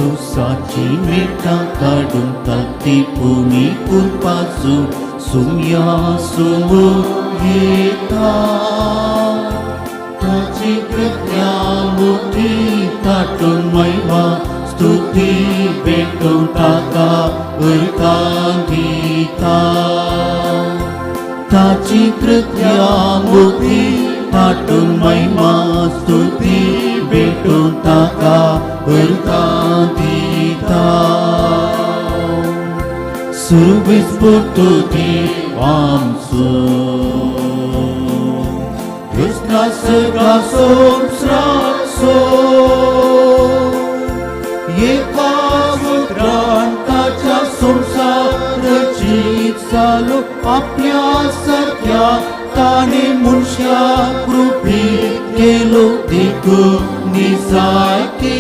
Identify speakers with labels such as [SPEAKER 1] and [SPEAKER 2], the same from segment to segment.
[SPEAKER 1] सुंतुसाची मेटां काडून ताती पुणी कुरपासून सुम्या सुमो येता ताची कृत्या मुठी ताटून महिमा स्तुती भेटून ताका उरकां दिता ताची कृत्या मुठी ताटून महिमा स्तुती भेटून ताका उरकां दिता सुरविस्फुटू देवामसो कृष्णा सगळा संस्रासो एका पुत्रान ताच्या संसार रचीत जालो आपल्या सारक्या ताणे मनशा कृपी केलो देखून निजायती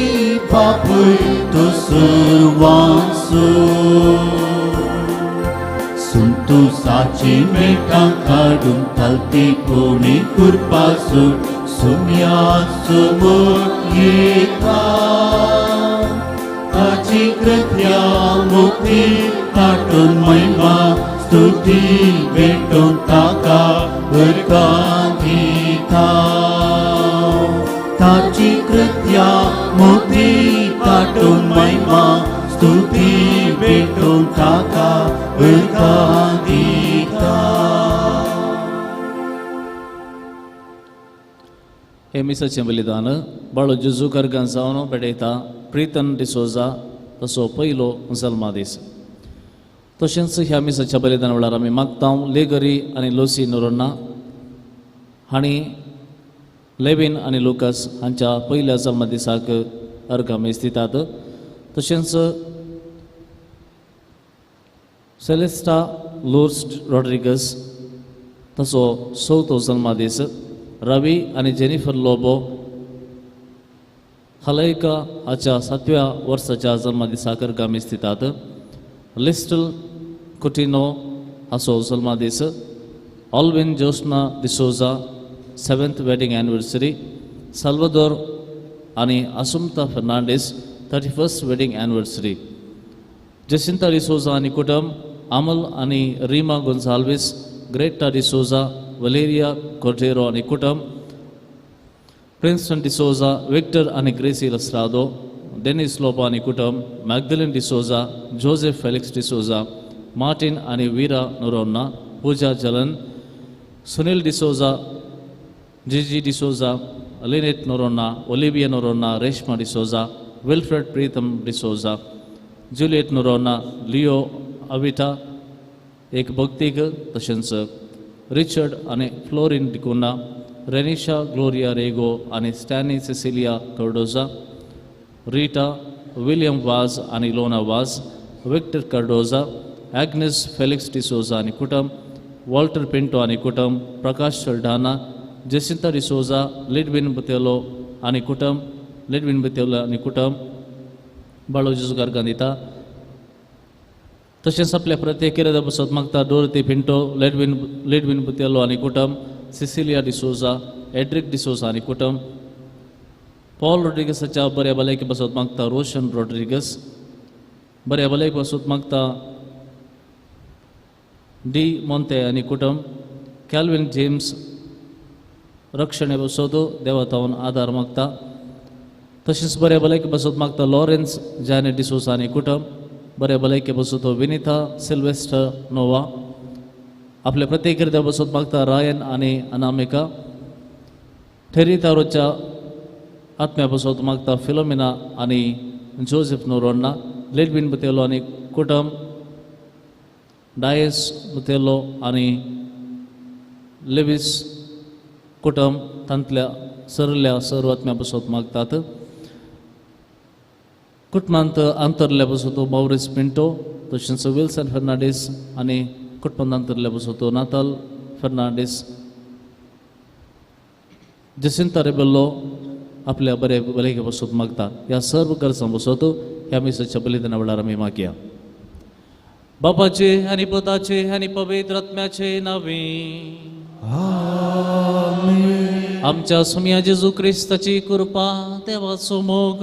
[SPEAKER 1] बापूय तो सर्वांचो. सुंतुसाची मेटां काडून तालती कोणी कुरपासून सुम्या सुमोट येता ताची कृत्या मुक्ती ताटून महिमा स्तुती भेटून ताका उरकां दिता ताची कृत्या मुक्ती ताटून महिमा स्तुती भेटून ताका उरकां दिता.
[SPEAKER 2] हे मिसाचें बलिदान बाळो जेजू कर्गान जावन पेटयता प्रितन डिसोजा तसो पयलो जल्मादीस. तशेंच ह्या मिसाच्या बलिदान वेळार आमी मागता लेगरी आनी लोसी नोरोन्ना हांणी लेवीन आनी लुकस हांच्या पयल्या जल्मदिसाक अर्घ मीस दितात. तशेंच सेलेस्टा लोर्स रॉड्रिगस तसो चवथो जल्मदीस. रवी आनी जेनिफर लोबो हलैका हाच्या सातव्या वर्साच्या जल्मदिसाक अर्घ मीस दितात. लिस्टल कुटिनो हाचो जल्मदीस. Alvin Josna D'Souza 7th wedding anniversary. Salvador आनी Assumpta Fernandes 31st wedding anniversary. Jacinta D'Souza आनी कुटुंब. अमल आनी रीमा गोन्साल्वीस. ग्रेटा डिसोजा. वलेरिया कोर्टेरो आनी कुटुंब. प्रिन्स्टन डिसोजा. विक्टर आनी ग्रेसी लस्रादो. डेनिस लोबो आनी कुटुंब. Magdalene D'Souza. Joseph Felix D'Souza. Martin आनी Veera Noronha. Pooja Jalan. Sunil D'Souza. Gigi D'Souza. Lynette Noronha. Olivia Noronha. Reshma D'Souza. Wilfred Pritam D'Souza. Juliet Noronha. Leo Avita एक भक्तीक. तशेंच रिचर्ड आनी फ्लोरिन डिकुन्ना. रेनिशा ग्लोरिया रेगो आनी Stany Cecilia Cardozo. Rita William Vaz आनी Lona Vaz. Victor Cardozo. Agnes Felix D'Souza आनी कुटुंब. वॉल्टर पिंटो आनी कुटुंब. प्रकाश सल्डाना. जेसिंता डिसोजा. लिडविन बुतेलो आनी कुटुंब. लिडविन बुतेलो आनी कुटुंब बाळो जेजूकार दिता. तशेंच आपल्या प्रत्येक किर्यादा बसत मागता डोरती पिंटो. लिडविन बुतेलो आनी कुटुंब. सिसिलिया डिसोजा. एड्रिक डिसोजा आनी कुटुंब. पॉल रॉड्रिगसाच्या बऱ्या भलायकी बसत मागता रोशन रॉड्रिगस. बऱ्या भलायकी बसत मागता डी मोंते आनी कुटुंब. कॅल्विन जेम्स रक्षणे बसत देवतावन आदार मागता. तशेंच बऱ्या भलायकी बसत मागता लॉरेन्स जॅने डिसोजा आनी कुटुंब. बऱ्या भलायकी बसत विनिता सिल्वेस्टर नोवा. आपल्या प्रत्येक हृदय बसत मागता रायन आनी अनामिका. ठेरी तारोच्या आत्म्या बसत मागता फिलोमिना आनी जोसेफ नोरोन्ना. लेडविन बुतेलो आनी कुटुंब. डायस बुतेलो आनी लेवीस कुटुंब तांतल्या सरल्या सर्व आत्म्या बसत मागतात. कुटुंबांत अंतरल्या बसतो मौरिस पिंटो. तशेंच विल्सन फेर्नांडीस आनी कुटुंबांत अंतरल्या बसतो नाताल फेर्नांडीस. जसिंता रेबेल्लो आपल्या बरे भलायके बसत मागता. ह्या सर्व गरजां बसत ह्या मिसाच्या बलिदाना वेळार आमी मागया. बापाचे आनी पुताचे आनी पवित्र आत्म्याचे नावे. आमच्या सुमया जेजू क्रिस्ताची कृपा, देवाचो मोग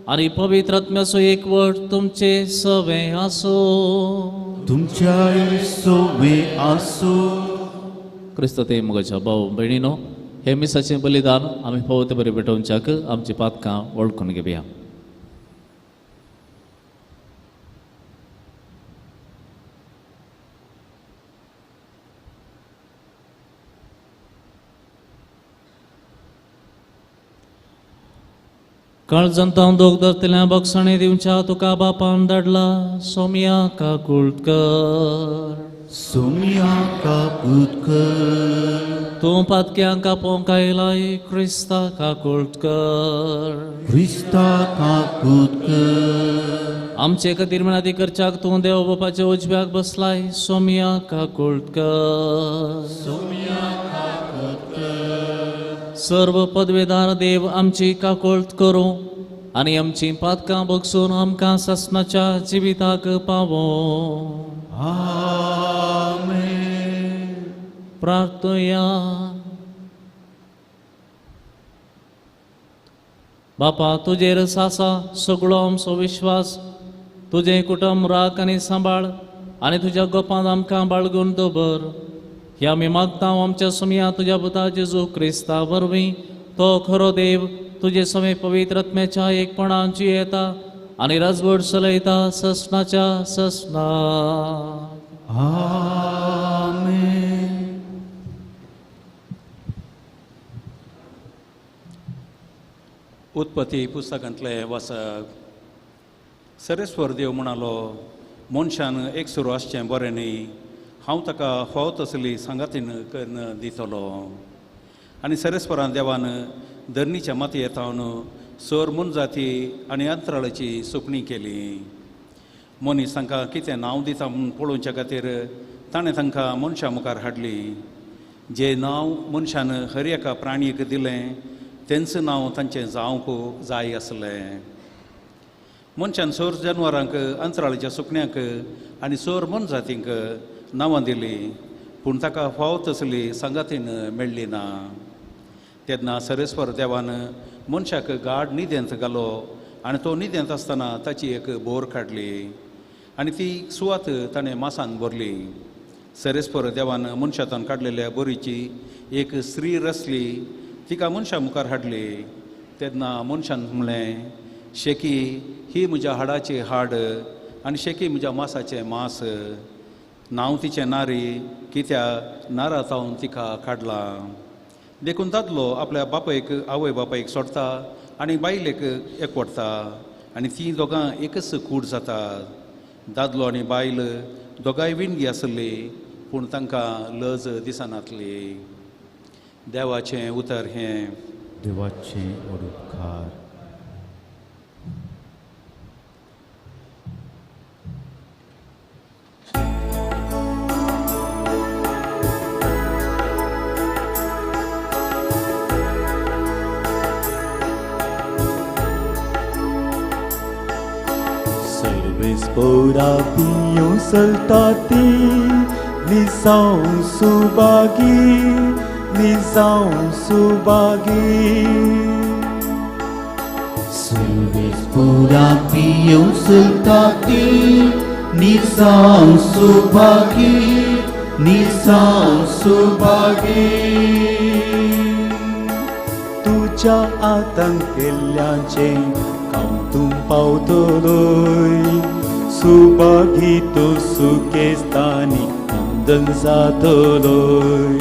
[SPEAKER 2] आनी पवित्र आत्म्याचो एकवट तुमचे सवें आसूं.
[SPEAKER 1] तुमच्याय सोवे आसूं.
[SPEAKER 2] क्रिस्त ते मुगाच्या भाव भयणीनो, हे मिसाचें बलिदान आमी फावो ते बरें भेटोवच्याक आमची पातकां वळखून घेवया. काळजांत दोग धरतल्या बक्षाणे दिवच्या तुका बापान धाडला सोम्या काकूळट कर.
[SPEAKER 1] सोम्या काकूट कर.
[SPEAKER 2] तूं पातक्यांक कापोवंक आयलाय क्रिस्ता काकूळट कर.
[SPEAKER 1] क्रिस्ता काकूट कर.
[SPEAKER 2] आमचे खातीर मिनाती करच्याक तूं देव बापाच्या उजव्याक बसलाय सोम्या काकूळट कर.
[SPEAKER 1] सोम्या काकूट कर.
[SPEAKER 2] सर्व पदवेदार देव आमची काकूळट करूं आनी आमची पातकां बगसून आमकां सासणाच्या जिविताक पावो.
[SPEAKER 1] आमेन.
[SPEAKER 2] प्रार्थया. बापा तुजेर सासा सगळो आमचो विश्वास, तुजें कुटुंब राख आनी सांबाळ आनी तुज्या गोपांत आमकां बाळगून दवर. ह्या आमी मागता आमच्या सुमया तुज्या पुता जेजू क्रिस्ता वरवीं, तो खरो देव तुजे समे पवित्र आत्म्याच्या एकपणान जियेता आनी राजवट चलयता ससनाच्या ससना.
[SPEAKER 1] आमेन.
[SPEAKER 3] उत्पत्ती पुस्तकांतले वाचक. सरेस्वर देव म्हणालो, मनशान एकसुरो आसचें बरें न्ही, हांव ताका फावो तसली सांगातीन करून दितलो. आनी सरेस्वरान देवान धरणीच्या मातये थावन सोर मनजाती आनी अंतराळाची सुकणी केली. मनीस तांकां कितें नांव दिता म्हूण पळोवच्या खातीर ताणें तांकां मनशां मुखार हाडली. जें नांव मनशान हर एका प्राणीक दिलें तेंच नांव तांचें जावंक जाय आसलें. मनशान सोर जनवरांक, अंतराळाच्या सुकण्यांक आनी सोर मनजातींक नांवां दिलीं, पूण ताका फावो तसली सांगातीन मेळ्ळी ना. तेन्ना सरेस्वर देवान मनशाक गाड न्हिदेंत घालो आनी तो न्हिदेंत आसतना ताची एक बोर काडली आनी ती सुवात ताणें मासान भरली. सरेस्वर देवान मनशांतल्यान काडलेल्या बोरीची एक स्त्री रचली, तिका मनशा मुखार हाडली. तेन्ना मनशान म्हणलें, शेकी ही म्हज्या हाडाची हाड आनी शेकी म्हज्या मासाचें मास. नांव तिचें नारी, कित्याक नारा जावन तिका काडलां. देखून दादलो आपल्या बापायक आवय बापायक सोडटा आनी बायलेक एकवटता आनी तीं दोगां एकच कूड जातात. दादलो आनी बायल दोगांय विणगी आसली, पूण तांकां लज दिसनासली. देवाचें उतर हें.
[SPEAKER 1] देवाचें उपकार.
[SPEAKER 4] Pora piyo saltati nisaun subagi, nisaun subagi.
[SPEAKER 1] Service pora piyo saltati nisaun subagi, nisaun subagi.
[SPEAKER 4] तुझ्या आतंकेल्ल्याचें कौतुम पावतलोय, सुभागी तो सुकेस्तानी नंदन जातलोय.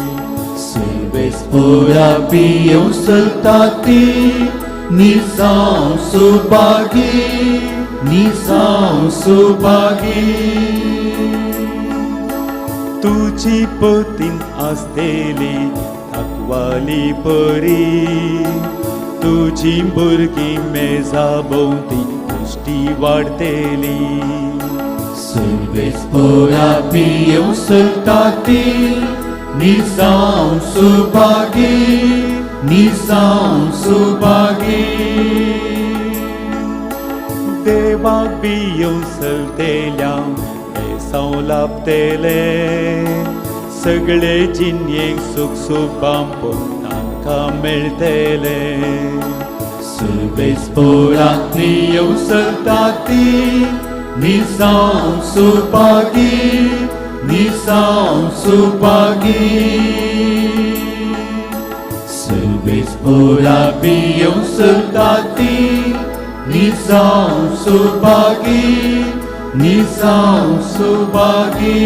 [SPEAKER 1] सर्वेस पोरा पियो सलताती निसाव सुभागी, निसाव सुभागी.
[SPEAKER 4] तुझी पतीन आसतेली ताकवाली परी, तुझी भुरगीं मेजा भोंवती दृश्टी वाडतेली.
[SPEAKER 1] सर्वेस पोरा पियो सलताती निसाव सुभागी, निसाव सुभागी.
[SPEAKER 4] देवाक बियो सलतेल्या बेसांव लाभतेले, सगळे जिनयेक सुख सुबां तांकां मेळटेले.
[SPEAKER 1] सुबेस्पोराक नियवसता ती निसांव सुभागी निसांव सुभागी सुबेस्पोरा बियवसता ती निसांव Subhagi निसांव Subhagi.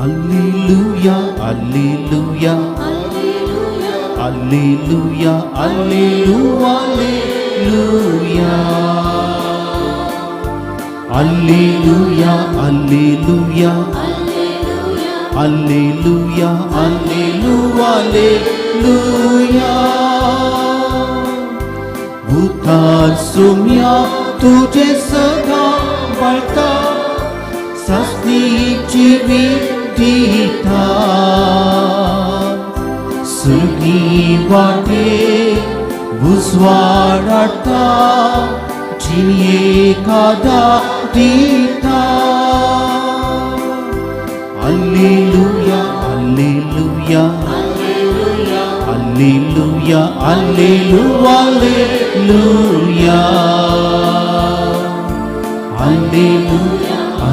[SPEAKER 5] Alleluia, Alleluia, Alleluia, Alleluia, Alleluia, Alleluia, Alleluia, Alleluia, Alleluia. उतार सुम्या तुझे सदा बळता सासणीची दिता सुगी वाटे उजवाडाता जिणयेकादा दिता. Alleluia, Alleluia, Alleluia, Alleluia, Alleluia, Alleluia,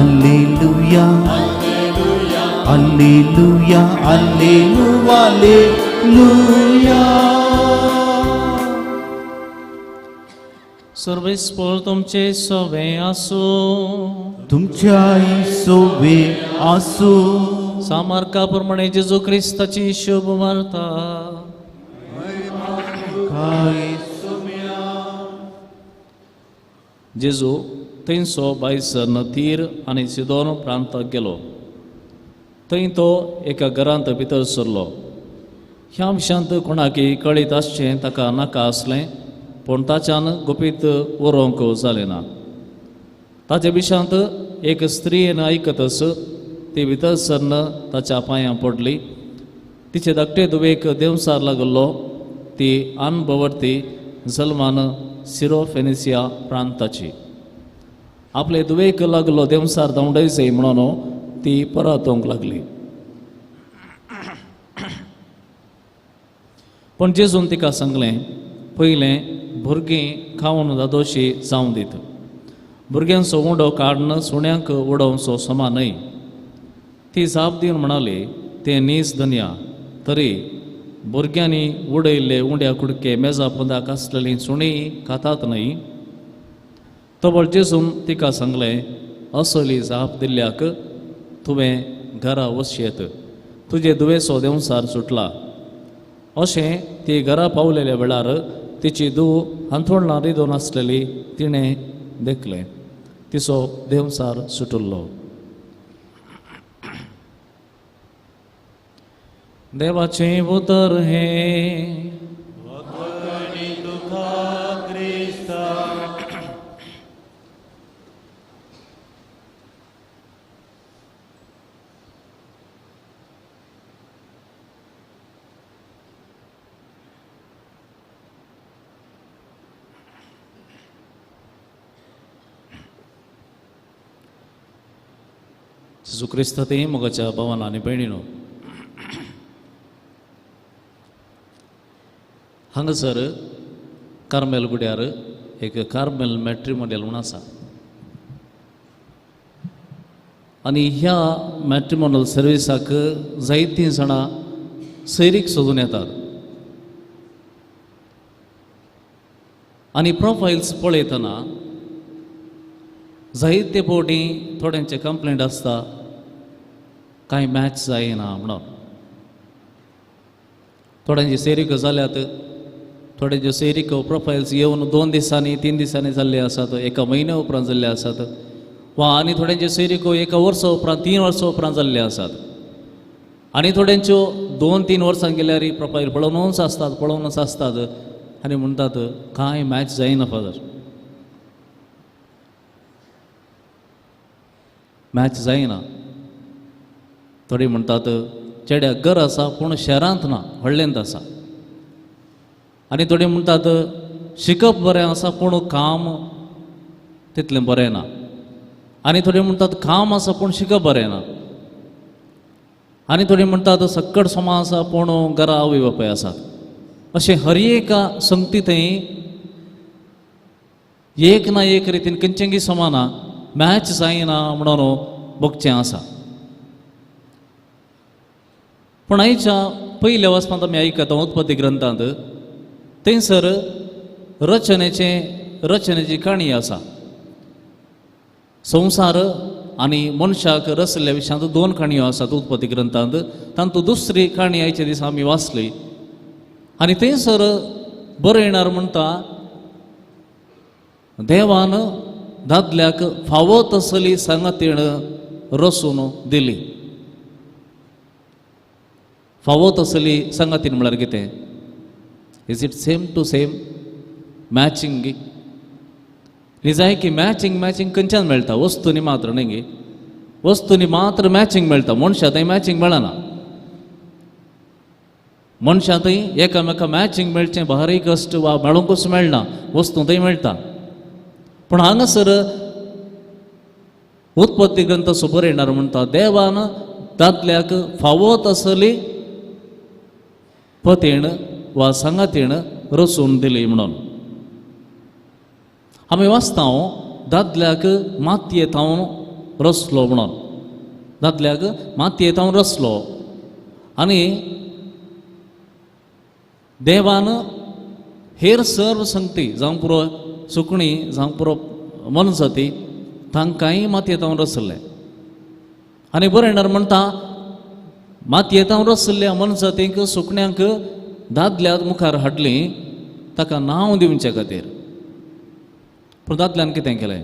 [SPEAKER 5] Alleluia, Alleluia, Alleluia.
[SPEAKER 2] सर्वेस्पोर तुमचे सोवे आसूं.
[SPEAKER 5] तुमच्याय सोवे आसूं.
[SPEAKER 2] सामार्का प्रमाणे जेजू क्रिस्ताची शुभ वार्ता. जेजू 322 तीर आनी सिदोन प्रांताक गेलो. थंय तो एका घरांत भितर सरलो. ह्या विशयांत कोणाकय कळीत आसचें ताका नाका आसलें, पूण ताच्यान गुपीत उरोवंक जालें ना. ताच्या विशयांत एक स्त्रियेन आयकतच ती भितर सरन ताच्या पांयां पडली. तिचे धाकटे धुवेक देंवसार लागलो. ती अनभवर्ती जल्मान सिरोफेनिसिया प्रांताची. आपले धुवेक लागलो देंवसार धांवडायचें म्हणून ती परतूंक लागली. पूण जेजून तिका सांगलें, पयलें भुरगीं खावन दादोशी जावं दीत. भुरग्यांचो उंडो काडून सुण्यांक उडोवचो समा न्हय. ती जाप दिवन म्हणाली, तें नीज धनया, तरी भुरग्यांनी उडयल्ले उंड्या कुडके मेजा पोंदाक आसलेलीं सुणीं खातात न्हय. तबळ जेजून तिका सांगलें, असली जाप दिल्ल्याक तुवें घरा वचयेत, तुजे दुवेचो देंवसार सुटला. अशें ती घरा पावलेल्या वेळार तिची धूव हांथरुणार रिदून आसलेली तिणें देखलें. तिचो देंवसार सुटिल्लो. देवाचें उतर हें. जेजू क्रिस्त ते मोगाच्या भावान आनी भयणीनो, हांगासर कार्मेल गुड्यार एक कार्मेल मॅट्रिमोनियल म्हूण आसा आनी ह्या मॅट्रिमोनियल सर्विसाक जायतीं जाणां सैरीक सोदून येतात आनी प्रोफायल्स पळयतना जायते फावटी थोड्यांचे कंप्लेंट आसता कांय मॅच जायना म्हणून. थोड्यांचे सैरिको जाल्यात, थोड्यांच्यो सैरिको प्रोफायल्स येवन 2 दिसांनी 3 दिसांनी जाल्ले आसात, एका म्हयन्या उपरांत जाल्ले आसात, वा आनी थोड्यांच्यो सैरिको 1 वर्सा उपरांत 3 वर्सां उपरांत जाल्ले आसात आनी थोड्यांच्यो 2-3 वर्सां गेल्यार प्रोफायल पळोवनूच आसतात पळोवनूच आसतात आनी म्हणटात कांय मॅच जायना फादर, मॅच जायना. थोडी म्हणटात चेड्याक घर आसा पूण शहरांत ना, व्हडल्यांत आसा. आनी थोडीं म्हणटात शिकप बरें आसा पूण काम तितलें बरें ना. आनी थोडीं म्हणटात काम आसा पूण शिकप बरें ना. आनी थोडीं म्हणटात सक्कड समा आसा पूण घरा आवय बापूय आसात. अशें हर एका संगती थंय एक ना एक रितीन खंयचेंगी समाना मॅच जायना म्हणून बगचें आसा. पूण आयच्या पयल्या वाचपांत आमी आयकता उत्पत्ती ग्रंथांत थंयसर रचनेची काणी आसा. संवसार आनी मनशाक रचल्ल्या विशयांत दोन काणयो आसात उत्पत्ती ग्रंथांत. तातूंत दुसरी काणी आयच्या दिसा आमी वाचली आनी थंयसर बरयणार म्हणटा देवान दादल्याक फावो तसली सांगातीण रचून दिली. फावो तसली सांगातीण म्हळ्यार कितें? Is it same to same matching? निजाय की मॅचिंग मॅचिंग खंयच्यान मेळटा? वस्तूंनी मात्र न्ही गे, वस्तूंनी मात्र मॅचिंग मेळटा, मनशां थंय मॅचिंग मेळना. मनशां थंय एकामेका मॅचिंग मेळचें भारी कश्ट वा मेळोंकूच मेळना, वस्तू थंय मेळटा. पूण हांगासर उत्पत्ती ग्रंथ बरयणार म्हणटा देवान दादल्याक फावो तसली पतीण वा सांगातीण रचून दिली म्हणून. आमी वाचता दादल्याक मातये थावन रचलो म्हणून, दादल्याक मातये थावन रचलो आनी देवान हेर सर्व संगती जावं पुरो सुकणी जावं पुरो मनजाती तांकांय मातये थावन रचल्लें. आनी बरयणार म्हणटा मातये थावन रचल्ल्या मनजातींक सुकण्यांक दादल्या मुखार हाडली ताका नांव दिवचे खातीर. पूण दादल्यान कितें केलें?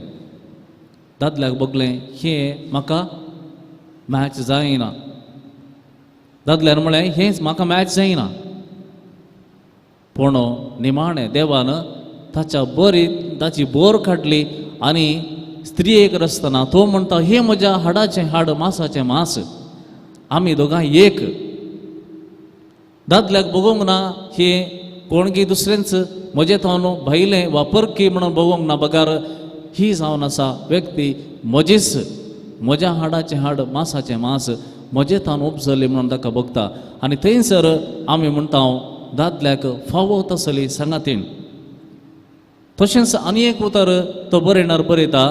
[SPEAKER 2] दादल्याक बगलें हें म्हाका मॅच जायना. दादल्यान म्हळें हेंच म्हाका मॅच जायना. पूण निमाणें देवान ताच्या बरी ताची बोर काडली आनी स्त्रियेक रचतना तो म्हणटा हें म्हज्या हाडाचें हाड मासाचें मास, आमी दोगांय एक. दादल्याक बगोवंक ना हें कोणगी दुसरेंच म्हजें थावन भायलें वा परकी म्हणून बगोवंक ना, बगार ही जावन आसा व्यक्ती म्हजीच, म्हज्या हाडाचें हाड मासाचें मास म्हजें थावन उपजली म्हणून ताका बगता. आनी थंयसर आमी म्हणटा दादल्याक फावो तसली सांगातीण. तशेंच आनी एक उतर तो बरयणार बरयता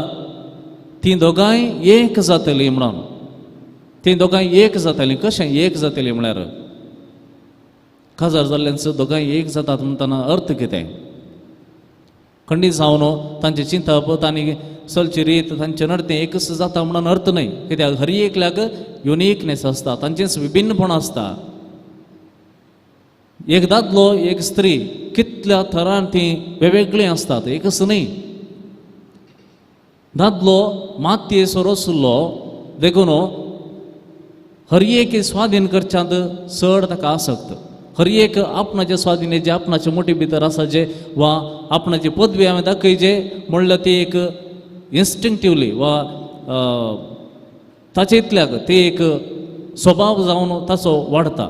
[SPEAKER 2] तीं दोगांय एक जातलीं म्हणून. तीं दोगांय एक जातलीं. कशें एक जातलीं म्हळ्यार काजार जाल्ल्यांचो दोगांय एक जातात म्हणटना अर्थ कितें? खंडीत जावन तांचें चिंतप तांणी चलची रीत तांचें नडतें एकच जाता म्हणून अर्थ न्हय. कित्याक हर एकल्याक युनिकनेस आसता, तांचेंच विभिन्नपण आसता. एक दादलो एक स्त्री कितल्या थरान तीं वेगवेगळीं आसतात, एकच न्हय. दादलो मातयेचो रचलो देखून हर एक स्वाधीन करच्यांत चड ताका आसक्त. हर एक आपणाचे स्वाधीन जे आपणाचे मोटी भितर आसा जे वा आपणाची पदवी हांवें दाखयचे म्हणल्यार ती एक इन्स्टिंक्टिवली वा ताचे इतल्याक ती एक स्वभाव जावन ताचो वाडटा.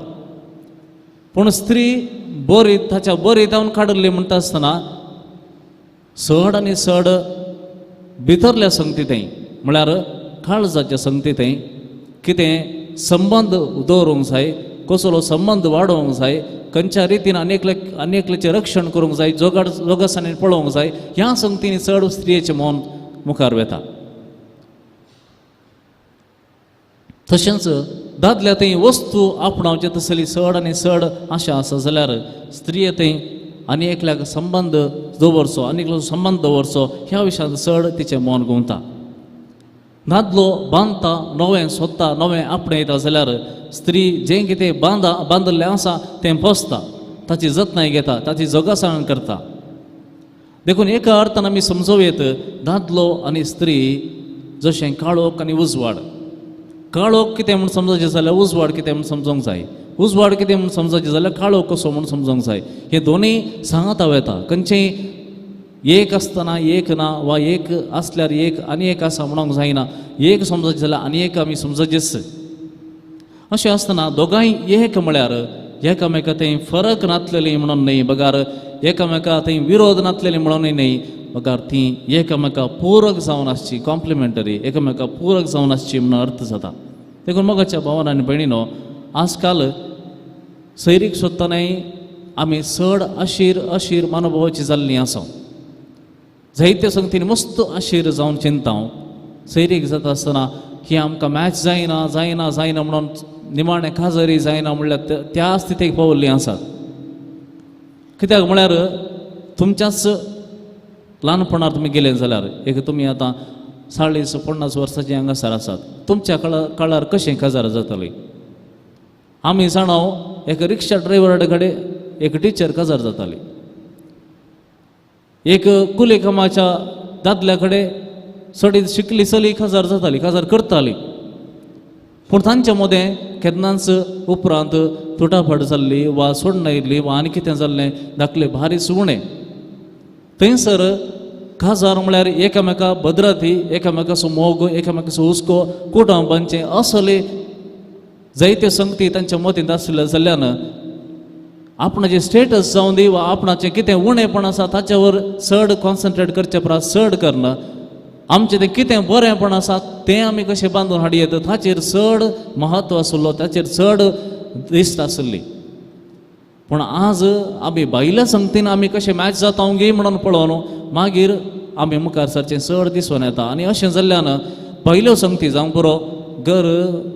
[SPEAKER 2] पूण स्त्री बरी ताच्या बरी जावन काडिल्ली म्हणटा आसतना चड आनी चड भितरल्या संगती थंय म्हळ्यार काळजाच्या संगती थंय कितें संबंद दवरूंक जाय, कसलो संबंद वाडोवंक जाय, खंयच्या रितीन आनी एकल्याचें रक्षण करूंक जाय, जोगासांनी पळोवंक जाय, ह्या संगतींनी चड स्त्रियेचें मन मुखार वता. तशेंच दादल्या थंय वस्तू आपणावचे तसली चड आनी चड आशा आसा जाल्यार स्त्रिये थंय आनी एकल्याक संबंद दवरचो आनी एकल्याचो संबंद दवरचो ह्या विशयांत चड तिचें मन घुंवता. दादलो बांदता नवें सोदता नवें आपणयता जाल्यार स्त्री जें कितें बांदिल्लें आसा तें पोसता, ताची जतनाय घेता, ताची जोगासाण करता. देखून एका अर्थान आमी समजूं येत दादलो आनी स्त्री जशें काळोख आनी उजवाड. काळोख कितें म्हूण समजचें जाल्यार उजवाड कितें म्हूण समजूंक जाय, उजवाड कितें म्हूण समजचें जाल्यार काळोख कसो म्हूण समजूंक जाय. हे दोनूय सांगाता वता. खंयचेंय एक आसतना एक ना वा एक आसल्यार एक आनी एक आसा म्हणूंक जायना. एक समजचें जाल्यार आनी एक आमी समजचेच. अशें आसतना दोगांय एक म्हळ्यार एकामेका थंय फरक नातलेली म्हणून न्हय, बगार एकामेका थंय विरोध नासलेली म्हणूनय न्हय, मगर ती एकामेका पूरक जावन आसची, कॉम्प्लिमेंटरी, एकामेका पूरक जावन आसची म्हणून अर्थ जाता. देखून मोगाच्या भावान आनी भयणीनो, आजकाल सैरीक सोदतनाय आमी चड अशीर अशीर मनोभावाची जाल्लीं आसा. जायते संगतीन मस्त अशीर जावन चिंता सैरीक जाता आसतना ही आमकां मॅच जायना जायना जायना म्हणून निमाणें काजरी जायना म्हणल्यार त्या स्थितीक पावल्लीं आसात. कित्याक म्हळ्यार तुमच्याच ल्हानपणार तुमी गेले जाल्यार एक तुमी आतां 40-50 वर्सांचे हांगासर आसात, तुमच्या काळार कशें काजार जाताली? आमी जाणाव एक रिक्षा ड्रायव्हरा कडेन एक टिचर काजार जाताली, एक कुली कामाच्या दादल्या कडेन चडीत शिकली चली काजार जाताली, काजार करताली. पूण तांच्या मदें केन्नाच उपरांत तुटाफट जाल्ली वा सोडणा आयिल्ली वा आनी कितें जाल्लें धाकले भारी सुणे. थंयसर काजार म्हळ्यार एकामेका भद्रती, एकामेकाचो मोग, एकामेकाचो हुस्को, कुटुंब बांदचें असले जायते संगती तांच्या मतींत आशिल्ले जाल्ल्यान आपणाचें स्टेटस जावं दी वा आपणाचें कितें उणेपण आसा ताच्यावर चड कॉन्सन्ट्रेट करचे परस चड करना आमचें तें कितें बरेंपण आसा तें आमी कशें बांदून हाडयेत ताचेर चड म्हत्व आशिल्लो, ताचेर चड दिश्ट आशिल्ली. पूण आज आमी भायल्या संगतीन आमी कशें मॅच जाता गे म्हणून पळोवन मागीर आमी मुखार सरचें चड दिसून येता. आनी अशें जाल्ल्यान भायल्यो संगती जावं पुरो घर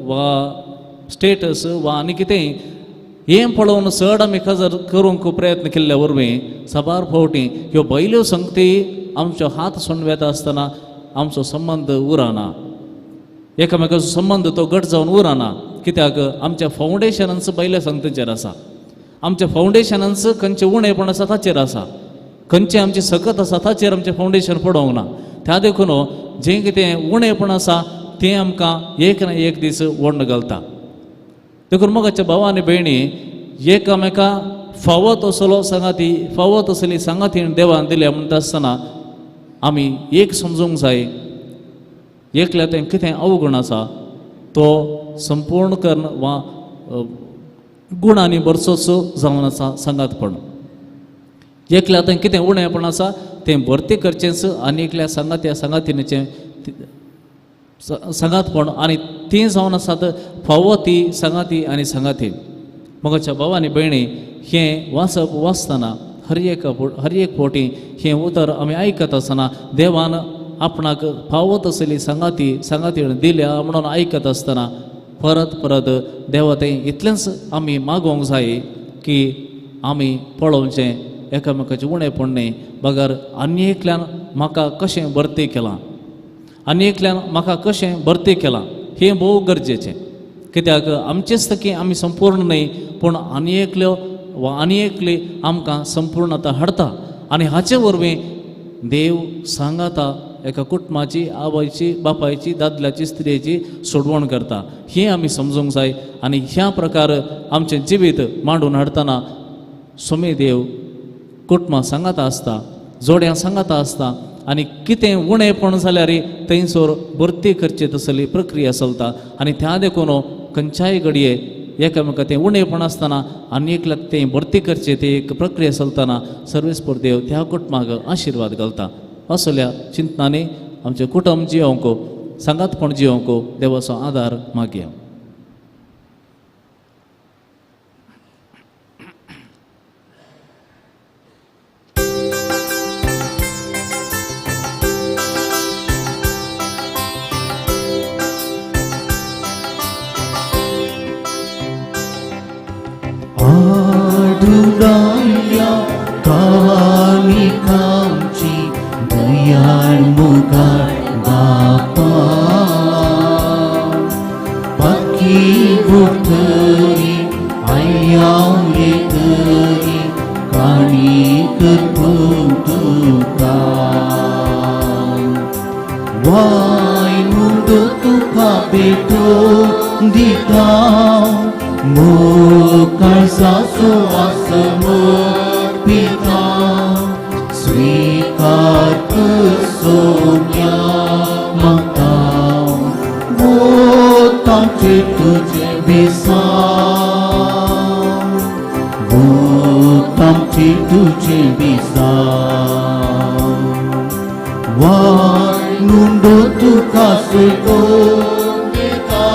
[SPEAKER 2] वा स्टेटस वा आनी कितेंय हें पळोवन चड आमी काजार करूंक प्रयत्न केल्ल्या वरवीं साबार फावटी ह्यो भायल्यो संगती आमचो हात सोडून वेता आसतना आमचो संबंद उरना, एकामेकाचो संबंद तो घट जावन उरना. कित्याक आमच्या फावंडेशनांच भायल्या संगतीचेर आसा, आमच्या फावंडेशनांच खंयचें उणेपण आसा ताचेर आसा, खंयचें आमचें सकत आसा ताचेर आमचें फावंडेशन पडोवंक ना. त्या देखून जें कितें उणेपण आसा तें आमकां एक ना एक दीस ओडून घालता. देखून मोगाच्या भाव आनी भयणी एकामेका फावत असलो सांगाती, फावत असली सांगाती देवान दिल्या म्हणटा आसतना आमी एक समजूंक जाय, एकल्या तें कितें अवगुण आसा तो संपूर्ण करून वा गुणांनी भरसोच जावन आसा सांगातपण. एकल्या तें कितें उणेपण आसा तें भरती करचेंच आनी एकल्या सांगात्या सांगातिणेचें सांगातपण आनी ती जावन आसात फावो ती सांगाती आनी सांगाती. मोगाच्या भाव आनी भयणी हें वाचप वाचतना हर एक फावटी हें उतर आमी आयकत आसतना देवान आपणाक फावो तसली सांगाती सांगाती दिल्या म्हणून आयकत आसतना परत परत देवा तें इतलेंच आमी मागोवंक जाय की आमी पळोवचें एकामेकाचें उणेपण न्हय, बगर आनी एकल्यान म्हाका कशें भरती केलां, आनी एकल्यान म्हाका कशें भरती केलां हें भोव गरजेचें. कित्याक आमचेच की आमी संपूर्ण न्हय, पूण आनी एकल्यो वा आनी एकली आमकां संपूर्णता हाडटा आनी हाचे वरवीं देव सांगाता एका कुटुंबाची, आवयची, बापायची, दादल्याची, स्त्रियेची सोडवण करता हें आमी समजूंक जाय. आनी ह्या प्रकार आमचें जिवीत मांडून हाडटना सोमे देव कुटुंबां सांगाता आसता, जोड्यां सांगाता आसता आनी कितें उणेपण जाल्यार थंयसर भरती करची तसली प्रक्रिया चलता. आनी त्या देखून खंयच्याय घडये एकामेका तें उणेपण आसतना आनी एकल्याक तें भरती करचें ती एक प्रक्रिया चलतना सर्वेस्पर देव त्या कुटुंबाक आशिर्वाद घालता. असल्या चिंतनांनी आमचें कुटुंब जियोवंक, सांगातपण जियोवंक देवाचो आदार मागया.
[SPEAKER 5] आडुडायल्या कानिकांची दयाळ मुखार बापा, पाखी उठरी आयाव येतरी काणी करपूं तुका, वाय मुंदो तुका भेटो दिता, मुखार सासो समर्पिता, स्वीकार कर सोम्या माता, वोतांचे तुझे बेसांव, वोतांचे आमची तुजी बेसांव वाय नुंडो तुका सुटोवन दिता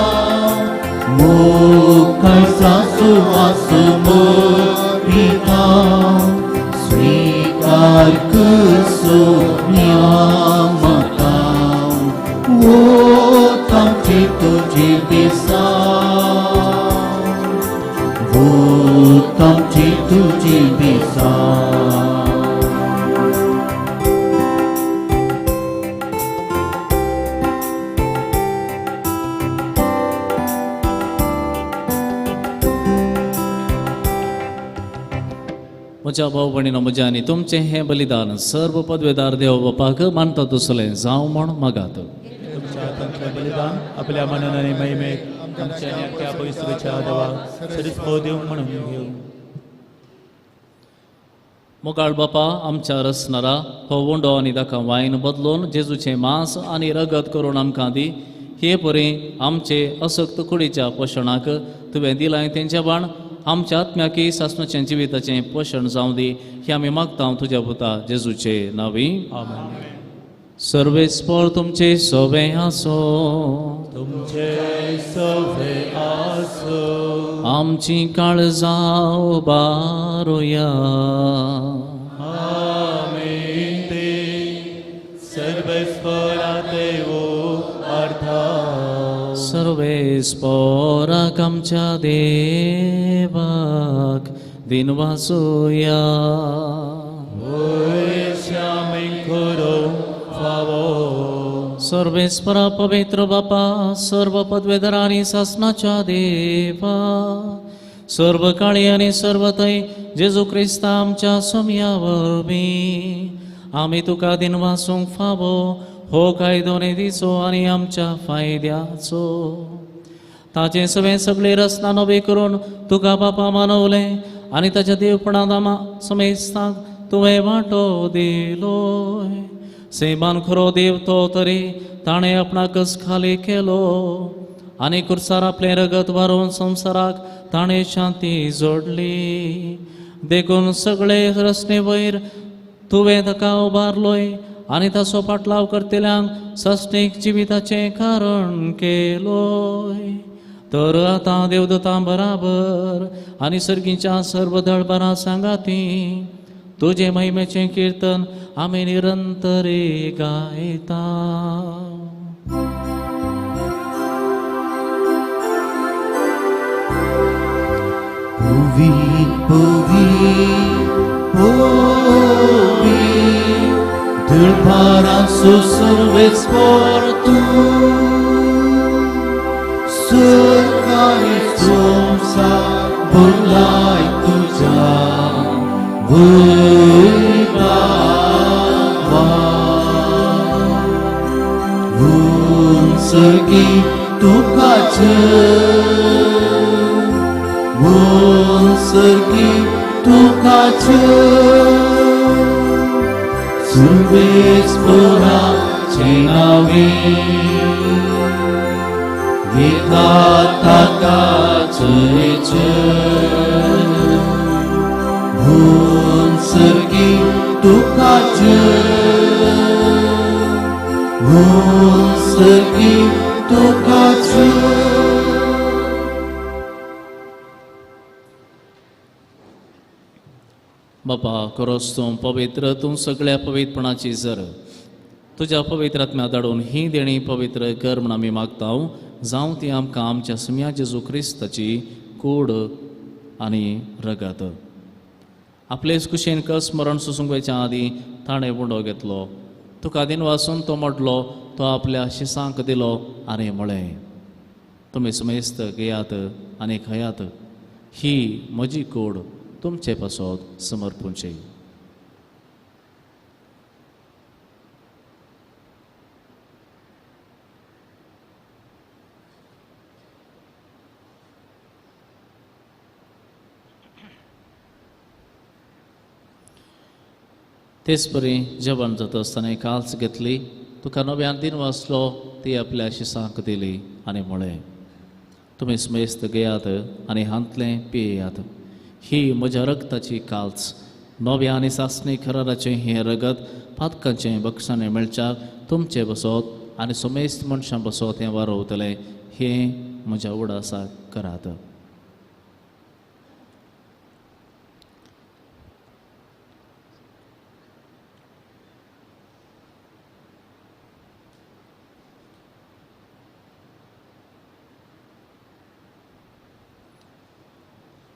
[SPEAKER 5] मोग सासू आसमोरिता स्वीकार कर सोम्या म्हाका वोत आमची तुजी बेसांव वोत आमची तुजी बेसांव.
[SPEAKER 2] म्हज्या भाव भयणीनो म्हज्या आनी तुमचें हें बलिदान सर्व पदवेदार देव बापाक मानता तसलें जावं म्हूण मागात.
[SPEAKER 4] तुमच्या हातांतलें बलिदान आपल्या मनान आनी महिमेक आमच्या आनी अख्ख्या पवित्रच्या देवाक सदींच भोव देव म्हणून घेवं.
[SPEAKER 2] मोगाळ बापा आमच्या रसनारा हो उंडो आनी ताका वायन बदलून जेजूचें मांस आनी रगत करून आमकां दी. हे परी आमचे असक्त कुडीच्या पोशणाक तुवें दिलां तेंच्या बाण आमच्या आत्म्याकी सासणाचें जिविताचें पोशण जावं दी. हें आमी मागता तुज्या पुता जेजूचे नांवी.
[SPEAKER 4] आमेन.
[SPEAKER 2] सर्वेस्पर तुमचे सोबे आसो.
[SPEAKER 4] तुमचे सोबे आसो.
[SPEAKER 2] आमची काळजां उबारुया.
[SPEAKER 4] आमेन. ते सर्वेस्परा देवो अर्था.
[SPEAKER 2] सर्वेस्पराक आमच्या देवाक दिनवासुया. सर्वेस्परा पवित्र बापा सर्व पदवेधर आनी सासनाच्या देवा सर्व काळी आनी सर्व थंय जेजू क्रिस्ता आमच्या सोम्या वरवीं आमी तुका दिनवासूंक फावो हो कायदो निधीचो आनी आमच्या फायद्याचो. ताचें सगळें सगळें रचना नवी करून तुका बापा मानवलें आनी ताच्या देवपणांत आमा समेस्तांक तुवें वांटो दिलोय. सैमान खरो देव तो तरी ताणें आपणाकच खाली केलो आनी कुर्सार आपलें रगत वारोवन संवसाराक ताणें शांती जोडली. देखून सगळे रचने वयर तुवें ताका उबारलोय आनी ताचो पाटलाव करतल्यांक सस्नीक जिविताचें कारण केलोय. तर आतां देवदतां बराबर आनी सर्गीच्या सर्व दळबरां सांगाती तुजे महिमेचें किर्तन आमी निरंतरे गायता.
[SPEAKER 5] पवी पवी पवी दळभारांचो सर्वेस्पर तूं सरकारी संवसार भरलाय तुज्या वैभवान. उंचगी तुकाच उंचगी तुकाच सर्वेस्पराचे नांवे घेता ताका जय. उंचगी तुकाच उंचगी तुकाच.
[SPEAKER 2] बापा खरोच तूं पवित्र, तूं सगळ्या पवित्रपणाची जर तुज्या पवित्र आत्म्या धाडून ही देणी पवित्र कर म्हूण आमी मागता. जावं ती आमकां आमच्या सुम्या जेजू क्रिस्ताची कूड आनी रगत. आपलेच कुशेन कस मरण सोसूंक वयच्या आदीं ताणें उंडो घेतलो, तुका दिनवासून तो मोडलो, तो आपल्या शिसांक दिलो आनी म्हळें, तुमी समेस्त घेयात आनी खयात, ही म्हजी कूड तुमचे पासत समर्पूंची. तेच परी जेवण जाता आसतना काल्स घेतली, तुका नव्यान दिन वाचलो, ती आपल्या शिसांक दिली आनी म्हळें, तुमी समेस्त घेयात आनी हांतलें पियेयात, ही म्हज्या रगताची काल्स नव्या आनी सासणी कराराचें हें रगत पातकांचें बक्षाणें मेळच्याक तुमचें बसोत आनी समेस्त मनशां बसोत हें वारोवतलें. हें म्हज्या उडासाक करात.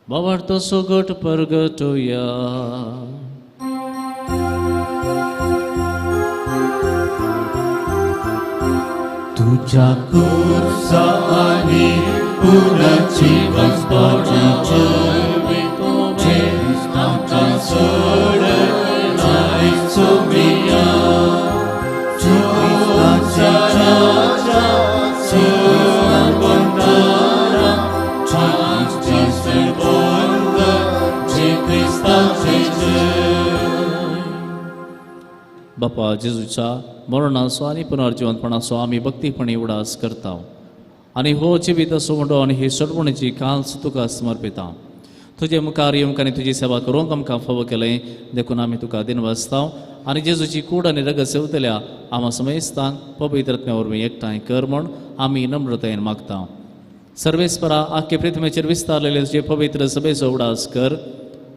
[SPEAKER 2] बाबार्थ सोगट परगटोया.
[SPEAKER 5] तुझ्या कुर्सा आनी पुनर्जीवनपणाचे आमकां सोडनाय सोमिया. तुझ्या सर्वबंधना आमचे सर्वबंध जे क्रिस्ताचे जय.
[SPEAKER 2] बापा जेजूच्या मरणाचो आनी पुनर्जिवंतपणाचो आमी भक्तीपणी उडास करता आनी हो जिवीत सोंडो आनी ही सोडवणीची काल्स तुका समर्पिता. तुजे मुखार येवंक आनी तुजी सेवा करूंक आमकां फावो केलें देखून आमी तुका दिनवासता आनी जेजूची कूड आनी रगत सेवतल्या आमा समेस्तांक पवित्र आत्म्या वरवीं एकठांय कर म्हूण आमी नम्रतायेन मागता. सर्वेस्परा आख्खे पृथ्वीचेर विस्तारलेले तुजे पवित्र सभेचो उडास कर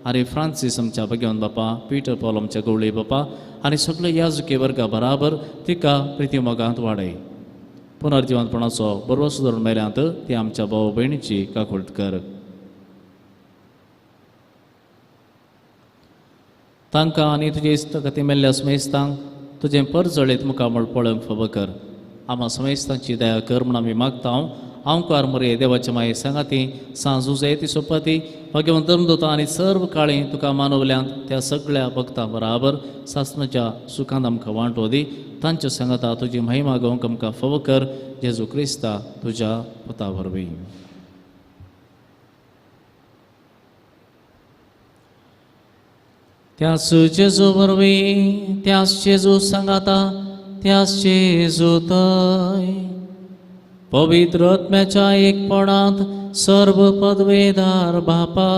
[SPEAKER 2] आनी फ्रांसीस आमच्या भगवान बापा, पीटर पॉल आमच्या गवळी बापा आनी सगळे याजुके वर्गा बराबर तिका प्रिती मोगांत वाडय. पुनर्जिवंतपणाचो बरो धरून मेल्यांत ती आमच्या भाव भयणीची काकुळट कर. तांकां आनी तुजे इश्टागती मेल्ल्या समेस्तांक तुजें परजळीत मुखामळ पळोवंक फावो कर. आमा समेस्तांची दया कर म्हूण आमी मागता. आंवकार मरे देवाचे माये सांगाती सांजुजे ती सोपाती भगवंत धर्मदूता आनी सर्व काळी तुका मानवल्यांत त्या सगळ्या भक्तां बराबर सासणाच्या सुखांत आमकां वांटो दी. तांच्या सांगाता तुजी महिमा गोवंक आमकां फावो कर. जेजू क्रिस्ता तुज्या पुता वरवीं. त्याच जेजू वरवीं, त्याच जेजू सांगाता, त्याच जेजू थंय पवित्र आत्म्याच्या एकपणांत सर्व पदवेदार बापा,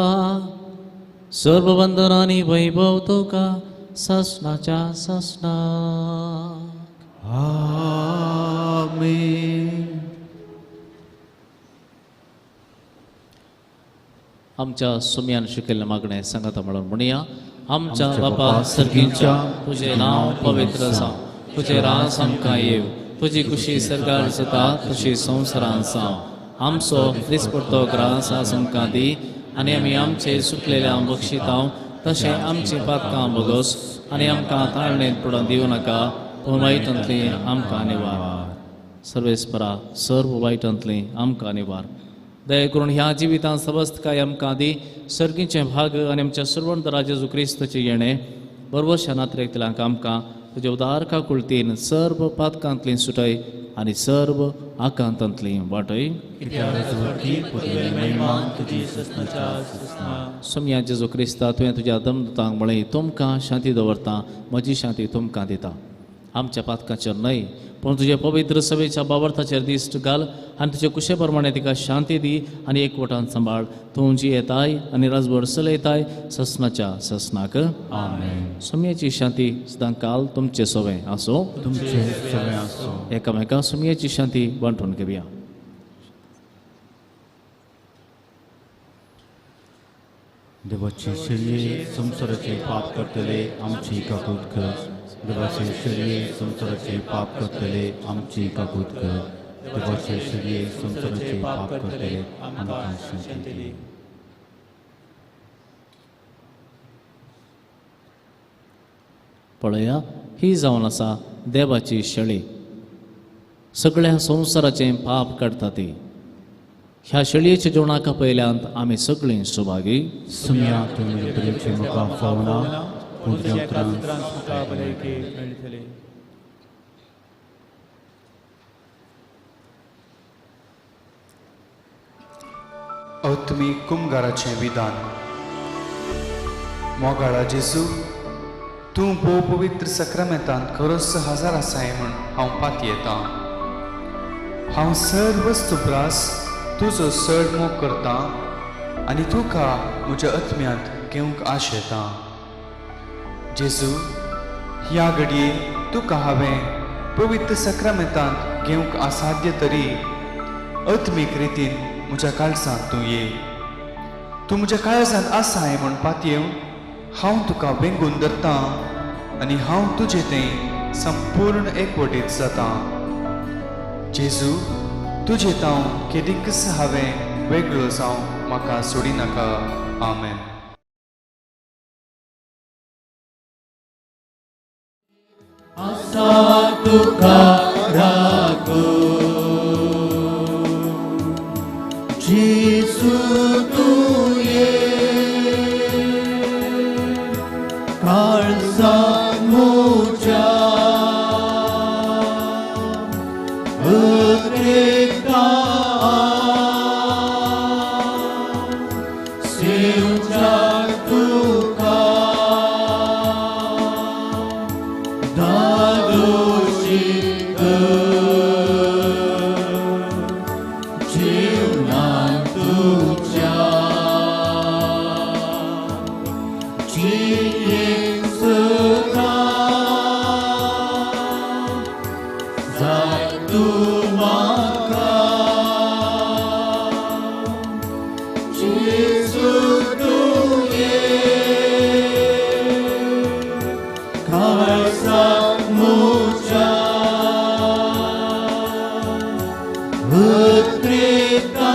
[SPEAKER 2] सर्व वंदनांनी वैभव तुका सासणाच्या सासणाक.
[SPEAKER 1] आमेन.
[SPEAKER 2] आमच्या सुम्यान शिकयल्लें मागणें सांगाता म्हणून म्हणया. आमच्या बापा सर्गीच्या, तुजें नांव पवित्र जावं, तुजें राज आमकां येवं, तुजी खुशी सरकार जाता तशी संवसारांत जावं. आमचो दिसपडतो ग्रास आज आमकां दी आनी आमी आमचे सुकलेल्या बक्षितांव तशें आमची पातकां भोगोस आनी आमकां ताळणेंत पडोवन दिवं नाका, पूण वायटांतली आमकां निवार. सर्वेस्परा सर्व वायटांतली आमकां निवार. दया करून ह्या जिवितांत समस्तकाय आमकां दी. सर्गीचें भाग आनी आमच्या सर्वंत जेजू क्रिस्ताचें येणें बरवशा नात्रेकतल्यांक आमकां तुजे उदार काकुळतीन सर्व पातकांतली सुटय आनी सर्व आकांतांतली वाटय. सोमया जेजू क्रिस्ता, तुवें तुज्या दमदूतांक म्हळें, तुमकां शांती दवरता, म्हजी शांती तुमकां दिता. आमच्या पातकाचेर न्हय पूण तुज्या पवित्र सभेच्या बाबर्थाचेर दिश्ट घाल आनी तुजे कुशे प्रमाणे तिका शांती दी आनी एकवटान सांबाळ. तूं जी येताय आनी राजभर चलयताय ससनाच्या ससनाक.
[SPEAKER 1] आमेन.
[SPEAKER 2] सुमयेची शांती सदां काल तुमचे सवें आसूं.
[SPEAKER 1] तुमचे सवें आसूं.
[SPEAKER 2] एकामेका सुमयेची शांती वांटून घेवया.
[SPEAKER 1] देवाचे शरीर संवसाराचे पाप करतले आमची काकूत कर. देवाचे शरीर संवसाराचे पाप करतले आमची काकूत कर. देवाचे शरीर संवसाराचे पाप करतले आमकां शांती दी.
[SPEAKER 2] पळया, ही जावन आसा देवाची शेळी, सगळ्या संवसाराचें पाप काडटा ती. ह्या शेळयेच्या जेवणाक पयल्यांत आमी सगळीं सुभागी.
[SPEAKER 1] सुमया तुमी तुमचे मुखार फावना पूण
[SPEAKER 4] तुज्या त्रास तुका भलायकी मेळटली.
[SPEAKER 6] आत्मीक कुमगाराचें विधान. मोगाळा जेजू, तूं भोव पवित्र सक्रामेंतांत खरोच हजार आसाय म्हूण हांव पातयेतां. हांव सर्व वस्तू तुजो चड मोग करतां आनी तुका म्हज्या आत्म्यांत घेवंक आशेतां. जेजू, ह्या घडये तुका हांवें पवित्र सक्रमेंतांत घेवंक असाध्य तरी आत्मीक रितीन म्हज्या काळजांत तूं ये. तूं म्हज्या काळजांत आसाय म्हूण पातयेवन हांव तुका वेंगून धरतां आनी हांव तुजे तें संपूर्ण एकवटीत जातां. जेजू, तुजे तांव केदीकच हांवें वेगळो जावं म्हाका सोडिनाका. आमेन.
[SPEAKER 5] आसा तुका राखो जेजू तुये काळजांत म्हज्या उतरेता सेवच्या तुका दादोशी जीवनांत तुज्या जियेन सदां जाय तूं म्हाका जेजू तुये काळजांत म्हज्या उतरेता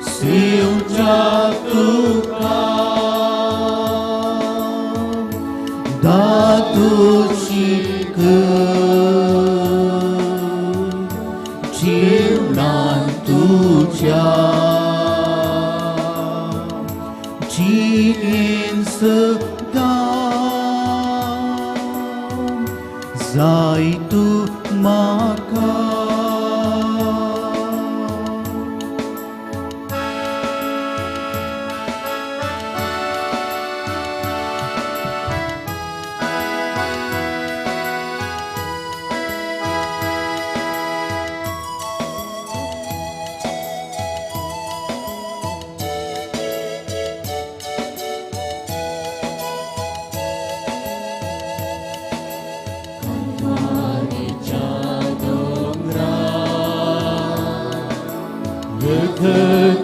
[SPEAKER 5] सेवच्या तुका दादोशी जीवनांत तुज्या जियेन सदां जाय तूं म्हाका.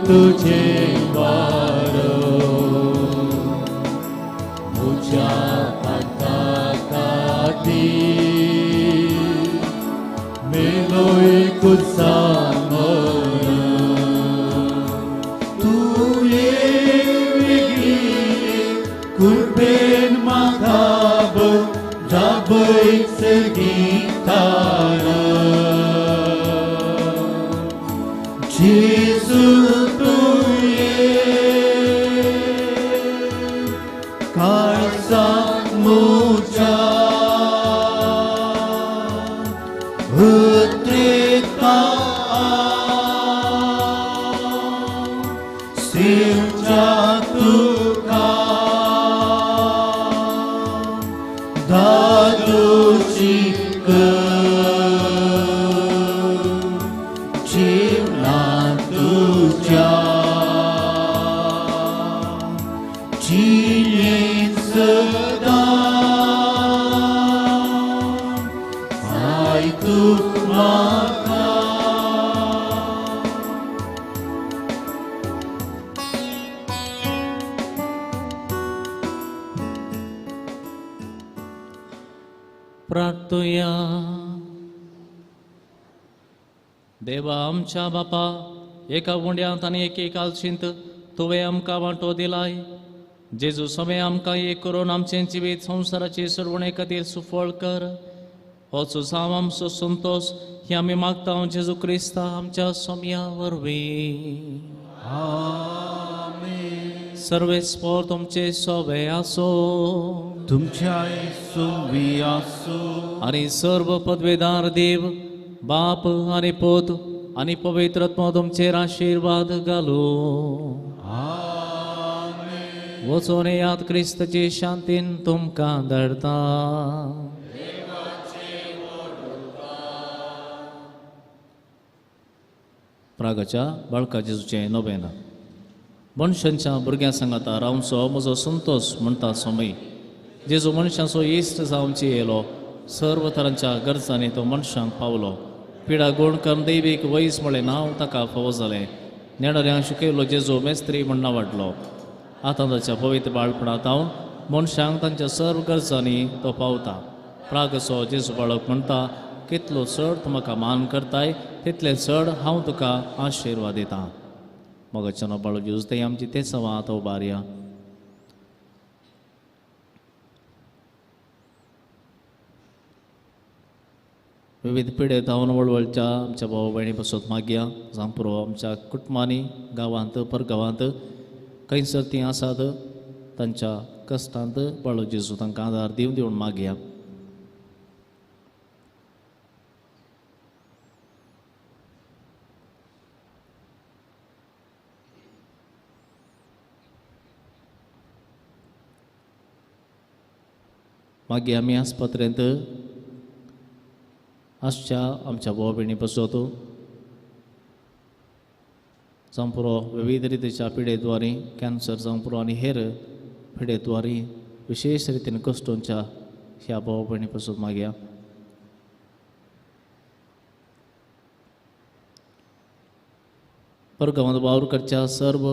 [SPEAKER 5] तुझे वारो म्हज्या पाता खातीर मेलोय कुसामर तुये वेगळी कुरबेन म्हाका जाबय सगीतार जेजू तुये काळजांत म्हज्या उतरेता सेवच्या तुका दादोशी जीवनांत तुज्या जियेन सदां जाय तूं म्हाका.
[SPEAKER 2] प्रार्थुया. देवा आमच्या बापा, एका उंड्यांत आनी एके कालशींत तुवें आमकां वांटो दिलाय. जेजू समें आमकां एक करून आमचें जिवीत संवसाराचे सरवणे खातीर सुफळ कर. होच जावं आमचो संतोश ही आमी मागता जेजू क्रिस्ता आमच्या सोम्या वरवीं. सर्वेस्पोर तुमचे सोबे आसो,
[SPEAKER 1] तुमच्या सोबी आसो.
[SPEAKER 2] आनी सर्व पदवेदार देव बाप आनी पूत आनी पवित्र आत्मो तुमचेर आशिर्वाद घालू. वचून येयात, क्रिस्ताची शांतीन तुमकां धाडटा. प्रागाच्या बाळका जेजूचें नोवेन. मनशांच्या भुरग्यां सांगाता रावचो म्हजो संतोश म्हणटा सोमय. जेजू मनशांचो इश्ट जावंची येयलो, सर्व तरांच्या गरजांनी तो मनशांक पावलो. पिडा गुण करून दैवीक वैज म्हळें नांव ताका फावो जालें. नेणाऱ्यांक शिकयलो जेजू मेस्त्री म्हण वाडलो. आतां ताच्या पवित्र बाळपणांत हांव मनशांक तांच्या सर्व गरजांनी तो पावता. प्रागसो जेजू बाळक म्हणटा, कितलो चड तूं म्हाका मान करताय तितलें चड हांव तुका आशिर्वाद दितां. मोगाच्यानो बाळू जेजू ते आमची ते सवां आतां उबारया. विविध पिडेत हांव वळवळच्या आमच्या भाव भयणी पसत मागया जावं पुरो आमच्या कुटुंबांनी, गांवांत, परगांवांत खंयसर तीं आसात तांच्या कश्टांत बाळू जेजू तांकां आदार दिवन दिवन मागया. मागीर आमी आस्पत्रेंत आसच्या आमच्या भाव भयणी पसत जावं पुरो विविध रितीच्या पिडेद्वारी, कॅन्सर जावं पुरो आनी हेर पिडेद्वारी विशेश रितीन कश्टोंच्या ह्या भाव भयणी पसत मागया. परगांवांत वावर करच्या सर्व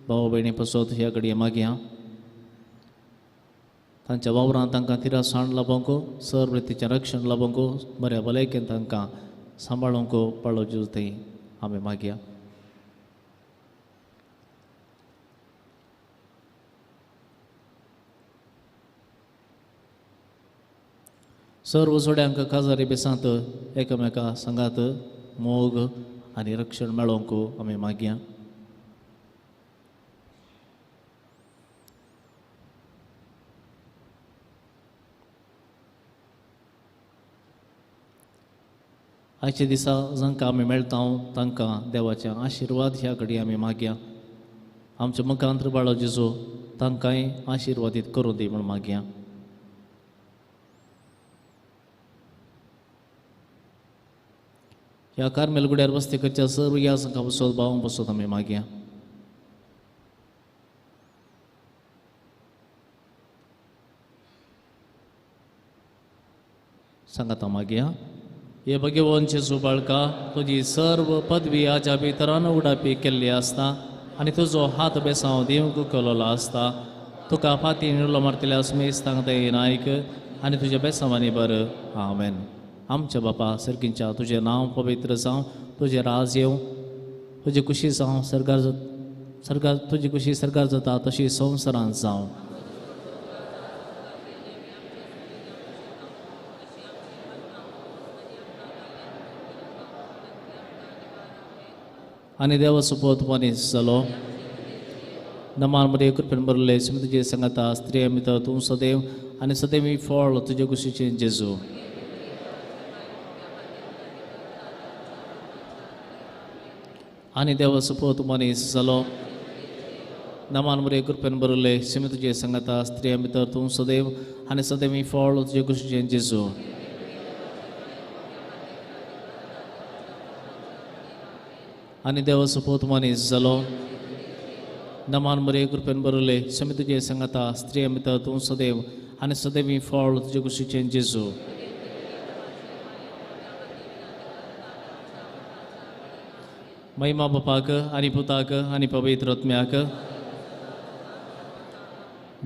[SPEAKER 2] भाव भयणी पसत ह्या घडये मागया. तांच्या वावरांत तांकां तिरासाण लाबोवंक, सर्व रितीचें रक्षण लाबोवंक, बऱ्या भलायकेन तांकां सांबाळूंक पाळो जेजू थंय आमी मागया. सर्व जोड्यांक काजारी बेसांत एकामेका सांगात मोग आनी रक्षण मेळोवंक आमी मागया. आयच्या दिसा जांकां आमी मेळटा तांकां देवाचे आशिर्वाद ह्या घडये आमी मागया. आमच्या मुखांत बाळो जेजू तांकांय आशिर्वादीत करूं दी म्हूण मागया. ह्या कार्मेल गुड्यार वस्ती करच्या सर्व ह्या जांकां बसत भावांक बसत आमी मागया. सांगाता मागया. हे भगवान जेजू बाळका, तुजी सर्व पदवी आज्या भितरान उडापी केल्ली आसता आनी तुजो हात बेसांव दिवंक केलोलो आसता. तुका फाती निळो मारतल्या सुमेस्तांक ते नायक आनी तुज्या बेसांवांनी बरं. आमेन. आमच्या बापा सर्गींच्या, तुजें नांव पवित्र जावं, तुजें राज येवं, तुजी खुशी जावं सरकार सरकार तुजी खुशी सरकार जाता तशी संवसारांत जावं. आनी देवा सोपोत मनीस जालो. नमान मरे कृपेन भरले, तुजे सांगाता स्त्रिया मित्र तूं सदैव आनी सदैव फळ तुजे कुशीचें जेजू. आनी देवा सोपोत मनीस जालो. नमान मरे कृपेन भरले, तुजे सांगाता स्त्रिया मित्र तूं सदैव आनी सदैव फळ तुजे कुशीचें जेजू. आनी देवा सोपोत मनीस जालो. नमान मरे कृपेन भरले, तुजे सांगाता स्त्रिया मित्र तूं सदैव आनी सदैव फळ तुजे कुशीचें जेजू. महिमा बापाक आनी पुताक आनी पवित्र आत्म्याक.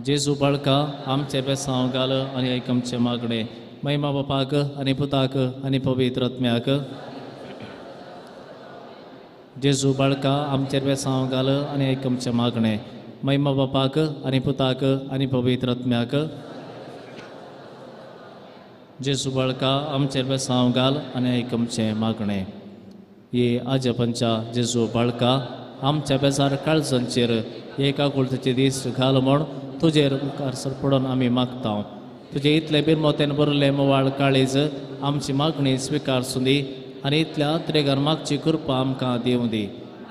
[SPEAKER 2] जेजू बाळका आमचे बेसांव घाल आनी आयक आमचें मागणें. महिमा बापाक आनी पुताक आनी पवित्र आत्म्याक. जेजू बाळका आमचेर बेसांव घाल आनी आयक आमचें मागणें. महिमा बापाक आनी पुताक आनी पवित्र आत्म्याक. जेजू बाळका आमचेर बेसांव घाल आनी आयक आमचें मागणें. ये आजपंच्या जेजू बाळका आमच्या बेजार काळजांचेर एका कुळतेचे दीस घाल म्हूण तुजेर मुखार सरपडून आमी मागता. तुजे इतले बिरमोतेन भरले मोवाळ काळीज आमची मागणी स्विकार सुंदी आनी इतल्या अत्रेगार मागची कृपा आमकां दिवं दी.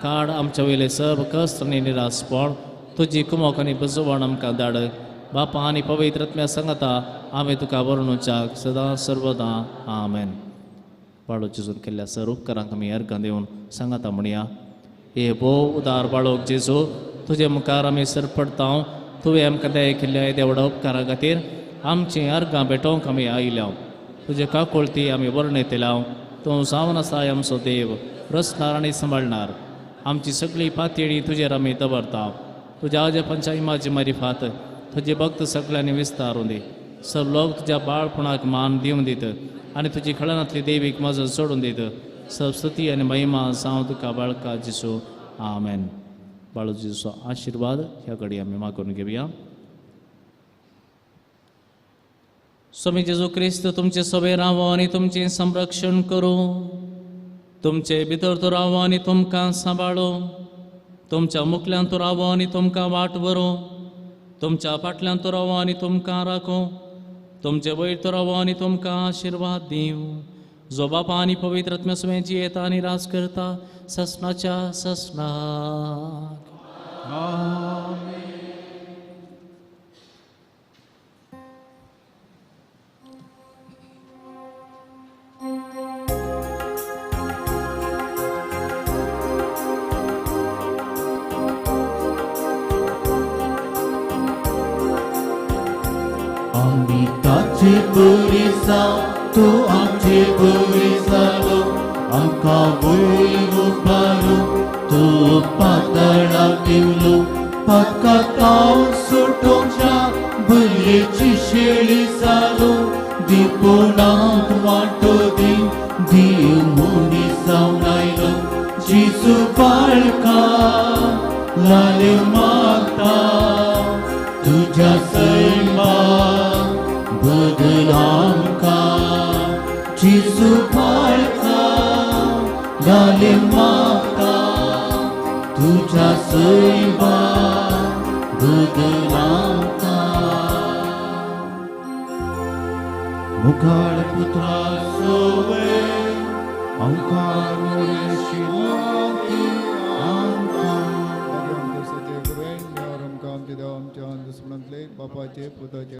[SPEAKER 2] काड आमच्या वयले सर्व कश्ट आनी निरासपण, तुजी कुमोक आनी बुजवण आमकां धाड. बापा आनी पवित्र आत्म्या सांगता आमी तुका वर्णुच्याक सदां सर्वदां. आमेन. पाळो चिजून केल्ल्या सर उपकारांक आमी अर्गां दिवन सांगाता म्हणया. हे भोव उदार बाळोक जेजू, तुजे मुखार आमी सरपडता. तुवें आमकां दया केल्ल्या येद्या उपकारा खातीर आमचीं अर्गां भेटोवंक आमी आयल्या. तुजे काकुळटी आमी वर्णयतल्या. तूं जावन आसा आमचो देव, रचणार आनी सांबाळणार. आमची सगळी पातयेळी तुजेर आमी दवरता. तुज्या आजपांच्या इमाजी मारिफात तुजे भक्त सगळ्यांनी विस्तारून दी. सब लोक तुज्या बाळपणाक मान दिवन दीत आनी तुजी खळनांतली देवीक मजत सोडून दीत. सब स्तुती आनी महिमा जावं तुका बाळका जेजू. आमेन. बाळू जेजूचो आशिर्वाद ह्या घडी आमी मागून घेवया. स्वामी जेजू क्रिस्त तुमचे सवे रावो आनी तुमचें संरक्षण करूं. तुमचे भितर तो रावो आनी तुमकां सांबाळो. तुमच्या मुखल्यान तो रावो आनी तुमकां वाट व्हरूं. तुमच्या फाटल्यान तो रावो आनी तुमकां राखो. तुमचे वयर तो रावो आनी तुमकां आशिर्वाद दिवं. जो बापा आनी पवित्र आत्म्या सुवें जियेता आनी राज करता ससनाच्या ससनाक.
[SPEAKER 5] आमी ताचे बरे जावं, तो आमचे बरे जालो. आमकां वयर उबारू, तो पातळा देवलो. पातकां सुटोवच्या बलयेची शेळी जालो. दिपोणाक वांटो दी, देव मनीस जावन आयलो. जेजू बाळका लाले मागता तुज्या सैमा बदल आमकां. जेजू बाळका लाले मागता तुज्या सैमा बदल आमकां. मुखार पुत्रा सोवे आमकां
[SPEAKER 7] बापाचे पुताचे